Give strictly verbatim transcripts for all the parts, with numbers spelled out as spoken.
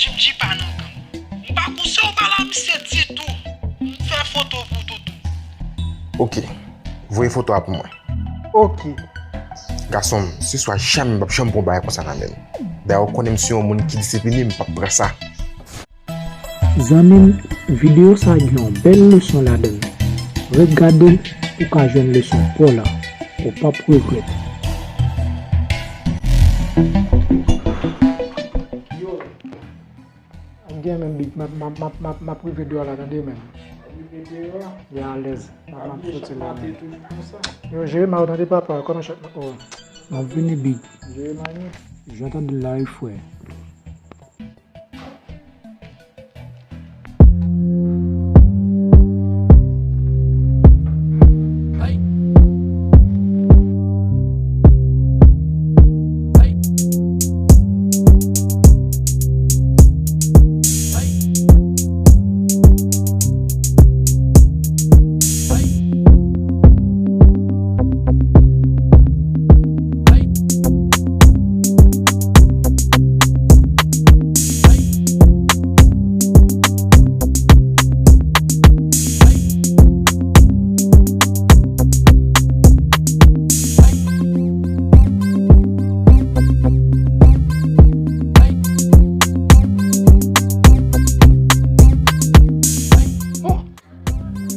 Jimji pa nan gang. M pa kouse w pa la misye ditou. M fè foto pou toutou. Ok. Voye foto a pou mwen. Ok. Gason m, se swa jamè m p ap janm pran bagay konsa nan men m. Dayè ou konnen m se yon moun ki disipline, m p ap pran sa. Zanmi m, videyo sa gen yon bèl leson ladan l. Ret gade l pou w ka jwenn leson pa w la. Ou p ap regrèt. Yo, ap gen menm big, m ap, m ap, m ap, m ap, m ap rive deyò la, tande menm. Rive deyò? Ya alèz. M ap, m ap soti la menm. Yo, jere ma yo tande papa, kòman chat, oh. M ap vini big. Jere ma yo. Jan tande l la wi frè.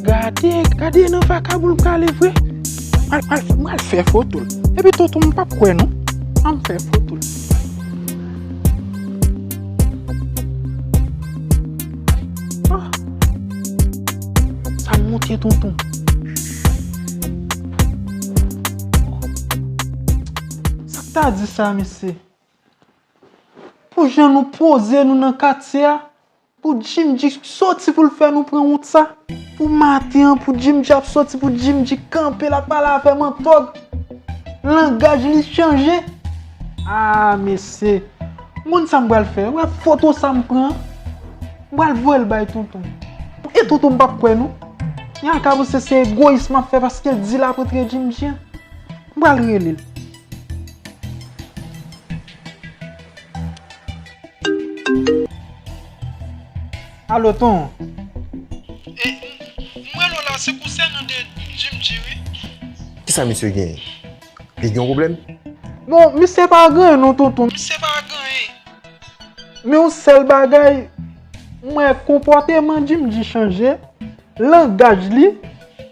Gade, gade nan vakabon l prale vre. M al, m al, m al fè foto l. Epi tonton m p ap kwè non. An m fè foto l. Ah. Sa m monte tonton. Sa k ta di sa, mesye? Pou jan nou poze nou nan katye a, pou Jimji soti pou l fè nou pran wont sa. Pou maten an, pou Jimji ap soti, pou Jimji kanpe, l ap pale avè m an tòg. Langaj li chanje. Ah, mesye. M konn sa m pral fè. Wè foto sa m pran an. M pral voye l bay tonton. E tonton m p ap kwè non. Yaka panse se egoyis m ap fè paske l di l ap antre Jimji an. M pral rele l. Alo, Ton. E, m, m rele w la, se konsènan de Jimji, wi. Kisa misye genyen? Li gen yon pwoblèm? Non, misye pa gen anyen non, tonton. Misye pa gen anyen. Men yon sèl bagay, m wè konpòteman Jimji chanje. Langaj li.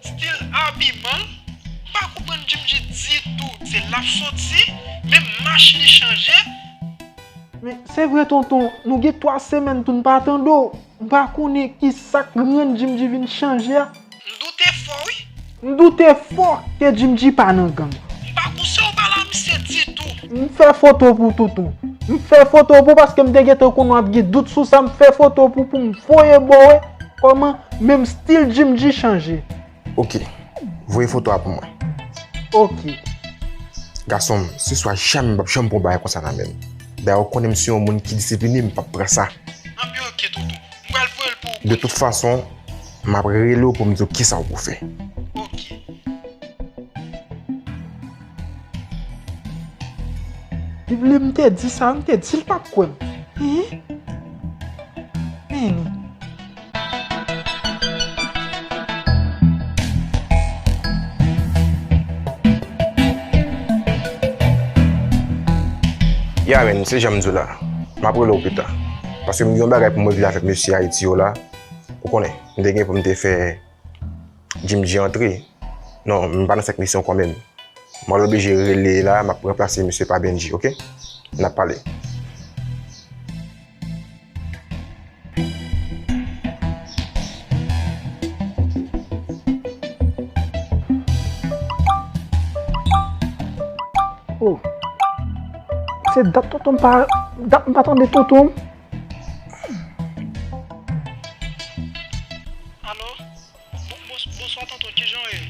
Stil abiman l, m pa konprann Jimji ditou. Se l ap soti, menm mach li chanje. Men se vre tonton, nou gen twa semèn tou n pa tande w. M pa konnen ki sa k rann Jimji vin chanje a. M doute fò wi. M doute fò ke Jimji pa nan gang. M pa kouse w pa la misye ditou. M fè foto pou tonton. M fè foto pou paske m te gentan konnen w ap gen dout sou sa. M fè foto pou pou m voye ba w wè kòman menm stil Jimji chanje. Ok. Voye foto a pou mwen. Ok. Gason m, se swa jamè m p ap janm pran bagay konsa nan men m. Dayè ou konnen m se yon moun ki disipline, m p ap pran sa. Anben ok tonton. M pral voye l pou ou. De tout fason, m ap rele w pou m di w kisa w pou fè. Ok. Li vle m te di sa, m te di l p ap kwè m. Hein? Men li. Ya, men, se jan m di w la. M ap rele w pita. Paske m gen yon bagay pou m regle avèk mesye Ayiti yo la. Ou konnen, m te gen pou m te fè Jimji antre. Non, m pa nan sèk misyon kanmenm. M pral oblije rele la, m ap ranplase misye pa Benji, ok? N ap pale. Oh. Se dat tonton m pa, dat m pa tande tonton m. Alo? Bon, bon, bonswa tonton, kijan w ye?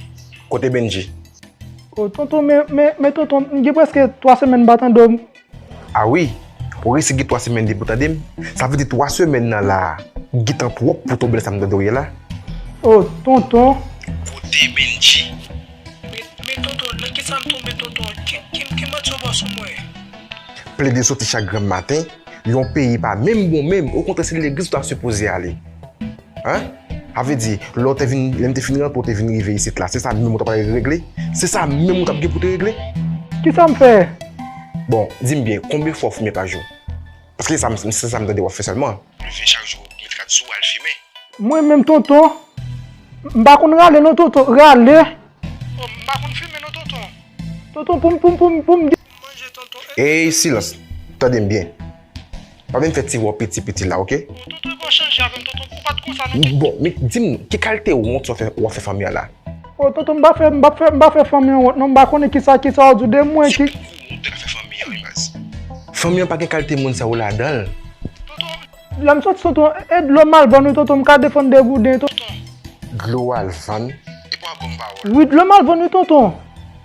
Kote Benji? Oh, tonton, men, men, men tonton, m gen prèske twa semèn m pa tande w. Ah wi, ou resi gen twa semèn depi w tande m? Sa vle di twa semèn nan la, gentan twòp pou tonbe nan sa m tande w ye la? Oh, tonton. Kote Benji? Men, men tonton, nan kisa m tonbe tonton? Ki, ki, ki manti w ba sou mwen? Plede soti chak granm maten, Yon peyi pa menm bon menm, okontrè se legliz ou ta sipoze ale. Hein? Sa vle di, lè w te vin, lè m te fin rantre, w te vin rive isit la, se sa menm ou t ap al regle? Se sa menm ou t ap gen pou te regle? Kisa m fè? Bon, di m byen, konbyen fwa w fimen pa jou? Paske se sa m, se sa m tande w ap fè sèlman. Leve chak jou, mete rad sou w, al fimen. Mwen menm, tonton, m pa konn rale non, tonton, rale. Oh, m pa konn fimen non, tonton. Tonton, pou m, pou m, pou m, pou m gen manje, tonton. Ey, silans. Tande m byen. Pa vin fè ti vwa piti piti la, oke? Oh, tonton, e pa w chanje avè m, tonton, ou pa t konsa non, tonton. Bon, men di m, ki kalite wont w ap fè, w ap fè fanmi an la? Oh, tonton, m pa fè, m pa fè, m pa fè fanmi an wont non, m pa konnen kisa, kisa w di w de mwen ki. Se pou wont w ap fè fanmi an, wi, baz. Fanmi an pa gen kalite moun sa yo ladan l. Tonton, lè m soti, tonton, e dlo m al vann wi, tonton, m ka defann de gouden, tonton. Dlo w al vann? E pa w ap ban m pawòl. Wi, dlo m al vann wi, tonton.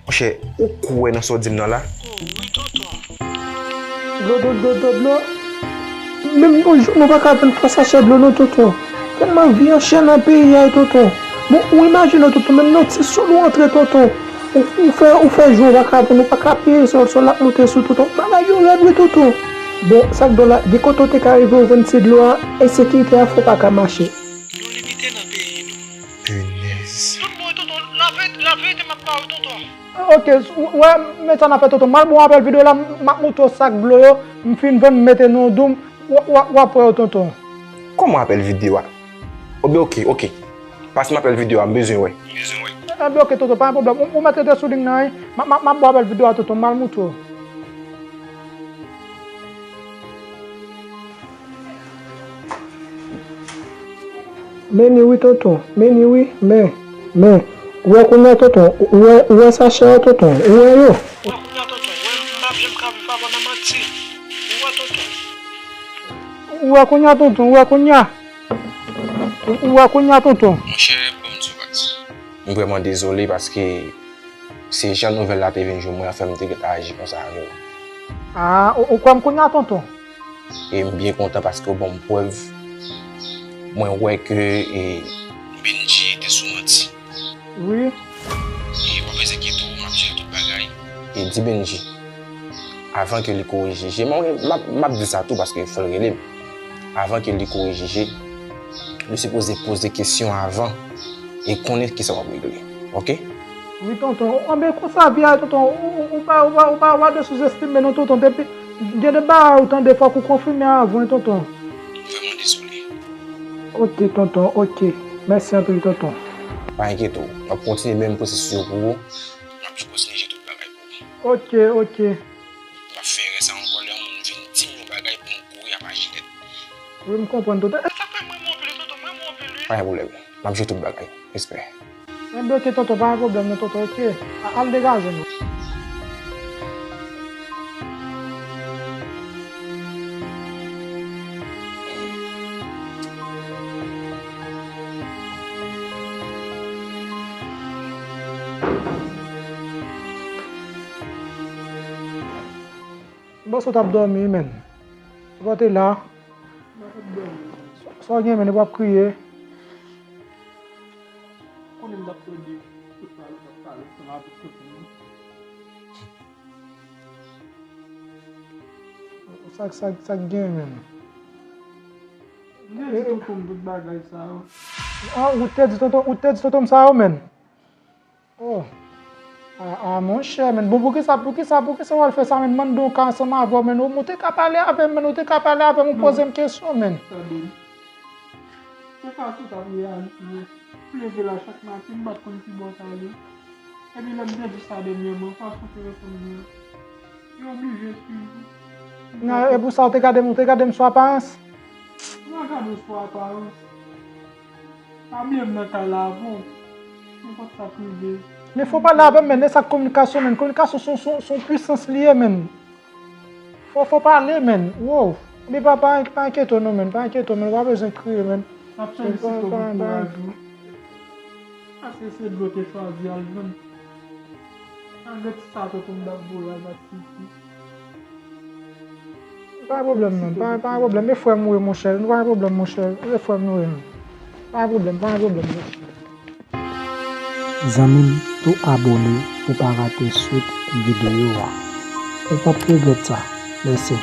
Monchè, ou kwè nan sa w di m nan la? Oh, wi, tonton. Dlo, dlo, dlo, dlo, dlo. Menm yon jounen w pa ka vann twa sachè dlo non, tonton. Tèlman vi an chè nan peyi a, tonton. Bon, ou imajine w, tonton, menm nan ti soul ou antre, tonton. Ou, ou fè, ou fè jou w pa ka vann, ou pa ka peye sòl, sòl la ap monte sou, tonton. Bagay yo rèd wi, tonton. Bon, sa k dlo la, gen kote w te ka rive w vann ti dlo a, ensekirite a fè w pa ka mache. Dlo limite nan peyi nou. Punèz. Tout bon, tonton, laverite, laverite m ap ba w, tonton. Ok, s-, w-, wè, men sa n ap fè, tonton. M al ba w apèl videyo la, m, m ap montre w sak dlo yo, m fin vann, m mete nan yon doum, w, w, w ap wè yo, tonton. Kòman apèl videyo a? Oubyen, ok, ok. Pase m apèl videyo a, m bezwen wè. M bezwen wè. Ebyen, ok, tonton, pa gen pwoblèm. Ou, ou mèt rete sou liy nan, wi. M, m, m ap ba w apèl videyo a, tonton, m al montre w. Men ni wi, tonton. Men ni wi. Men, men. Ou wè kounye a, tonton. Ou wè, ou wè sachè yo, tonton. Ou wè yo. Ou wè kounye a, tonton. Ou wè m p ap janm ka viv avè w nan manti. Ou wè, tonton. Ou wè kounye a, tonton. Ou wè kounye a. Ou, ou wè kounye a, tonton. Monchè, ban m di w, baz. M vrèman dezole paske se jan nouvèl la te vin jwenn mwen an fè m te gentan aji konsa avè w. A, ou, ou kwè m kounye a, tonton? E m byen kontan paske w ban m prèv. Mwen wè ke, e, Bendji te sou manti. Wi. E w ap enkyete w, m ap jere tout bagay. E di Bendji, avan ke li korije je, m, m ap, m ap di sa tou paske fò l rele m. Avan ke li korije je, li sipoze poze kesyon avan e konnen kisa w ap regle. Ok? Wi, tonton. Anben, konsa vi a ye, tonton. Ou, ou, ou pa, ou pa, ou pa, ou pa dwe souzestime, non, tonton. Depi, gen de bagay ou tande, fòk ou konfime avan, tonton. Vrèman dezole. Ok, tonton, ok. Mèsi anpil, tonton. Pa enkyete w. M ap kontinye menm pwosesis yo pou ou. M ap kontinye jere tout bagay pou ou. Ok, ok. M ap fè erè sa ankò lè yon moun vin di m yon bagay pou m kouri ap aji nèt. Wi, m konprann, tonton. E sa fè m renmen w anpil, tonton, m renmen w anpil, wi. Pa gen pwoblèm. M ap jere tout bagay. Respè. Enben, ok, tonton, pa gen pwoblèm, non, tonton, ok. A, al degaje nou. M panse w t ap dòmi, men. Ou pa te la. Sa w gen, men, w ap kriye. Konnen m t ap tande tout pale, t ap pale ansanm avèk tout moun. Sa, sa, sa k gen, men? M te di tonton m tout bagay sa yo. Ah, ou te di tonton, ou te di tonton m sa yo, men? Oh. Ah, ah, monchè, men. Bon, poukisa, poukisa, poukisa w al fè sa, men? Mande yon ka ansanm avè w, men. Ou, ou te ka pale avè m, men. Ou te ka pale avè m, ou poze m kesyon, men. Tande m. Se fason sa m ye a, m leve la chak maten, m pa t konn ki bò w t ale. Epi lè m te di sa dènyèman, fason w te reponn mwen an, yo oblije swiv ou. Non, e pou sa w te gade m, ou te gade m sou aparans? M pa gade w sou aparans. Pa bliye m nan kay la avè w. Nenpòt sa k rive. Men fò w pale avè m, men, e sa k kominikasyon, men. Kominikasyon se yon, se yon, se yon pwisans li ye, men. Fò, fò w pale, men. Wow. Men pa, pa, pa enkyete w non, men. Pa enkyete w, men. Ou pa bezwen kriye, men. M ap chanje sito pou kouraj ou. Paske se dlo te chwazi al vann. Malgre ti sa tonton m t ap voye al bat Siti. Pa gen pwoblèm non, pa, pa gen pwoblèm. E frè m ou ye, monchè. Nou pa gen pwoblèm, monchè. E frè m nou ye, non. Pa gen pwoblèm, pa gen pwoblèm, monchè. Zanmi m, tou abone pou pa rate swit videyo a. Ou p ap regrèt sa. Mèsi.